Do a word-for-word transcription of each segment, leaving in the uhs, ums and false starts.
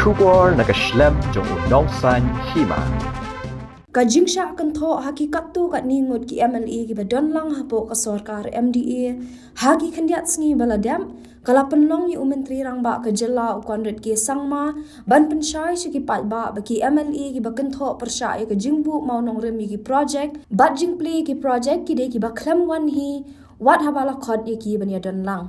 Khubor na ka shlem jong u nongsan hima. Ka jingshah kynthoh ha ki katto katne ngut ki M L A kiba don lang hapoh ka sorkar M D A ha ki khyndiat sngi ba la dep, ka la pynlong ïa u Myntri Rangbah ka jylla u Conrad K Sangma ban pynshai sha ki paidbah ba ki M L A kiba kynthoh pyrshah ïa ka jingbuh mawnongrim ïa ki projek bad jingplie ïa ki projek ki dei kiba khlem wan hi wat haba la khot ïa ki ban ïadon lang.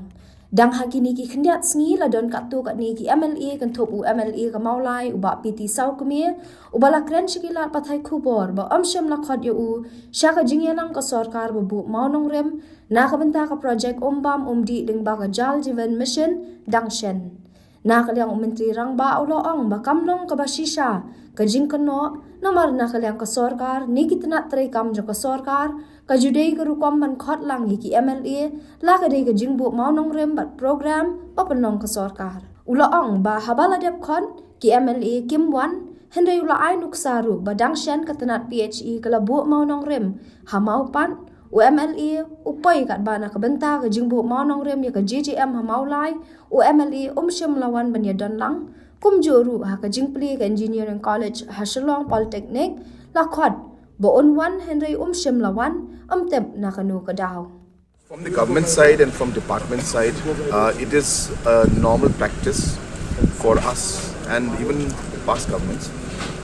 Dang ha kine ki khyndiat sngi la don katto katne ki M L A kynthup u M L A ka Mawlai u Bah P T Sawkmie uba la kren sha ki lad pathai khubor ba ym shym la khot ïa u sha ka jingïalang ka sorkar ba buh mawnongrim na ka bynta ka projek um bam um dih lyngba ka Jal Jeevan Mission dang shen. Na ka liang u Myntri Rangbah u la ong ba kam long kaba shisha ka jingkynnoh namar na ka liang ka sorkar ne ki tnat treikam jong ka sorkar ka ju dei ka rukom ban khot lang ïa ki M L A la ka dei ka jingbuh mawnongrim bad program ba pynlong ka sorkar. U la ong ba haba la dep khot ki M L A kim wan, hynrei u la ai nuksa ruh ba dang shen ka tnat P H E ka la buh mawnongrim ha Mawpat, u M L A u poi katba na ka bynta ka jingbuh mawnongrim ïa ka J J M ha Mawlai, u M L A um shym la wan ban ïadon lang. Kumjuh ruh ha ka jingplie ka Engineering College ha Shillong Polytechnic la khot ba un wan hynrei um shym la wan, ym tip na kano ka daw. From the government side and from department side, uh, it is a normal practice for us and even past governments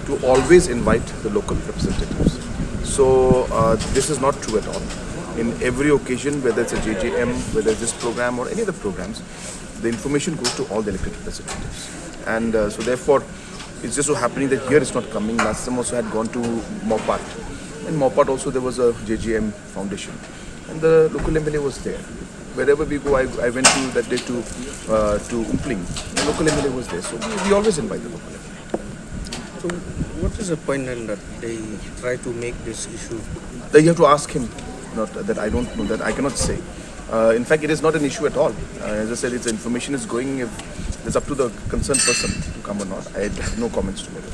to always invite the local representatives. So uh, this is not true at all. In every occasion, whether it's a J J M, whether it's this program or any other programs, the information goes to all the elected representatives. And uh, so therefore, it's just so happening that here it's not coming. Last time also had gone to Mawpat. In Mawpat also there was a J J M foundation. And the local M L A was there. Wherever we go, I, I went to that day to uh, to Umpling. The local M L A was there. So we, we always invite the local M L A. So what is the point then that they try to make this issue? That you have to ask him. Not that I don't know, that I cannot say. Uh, in fact, it is not an issue at all. Uh, as I said, it's information is going. If it's up to the concerned person to come or not, I have no comments to make.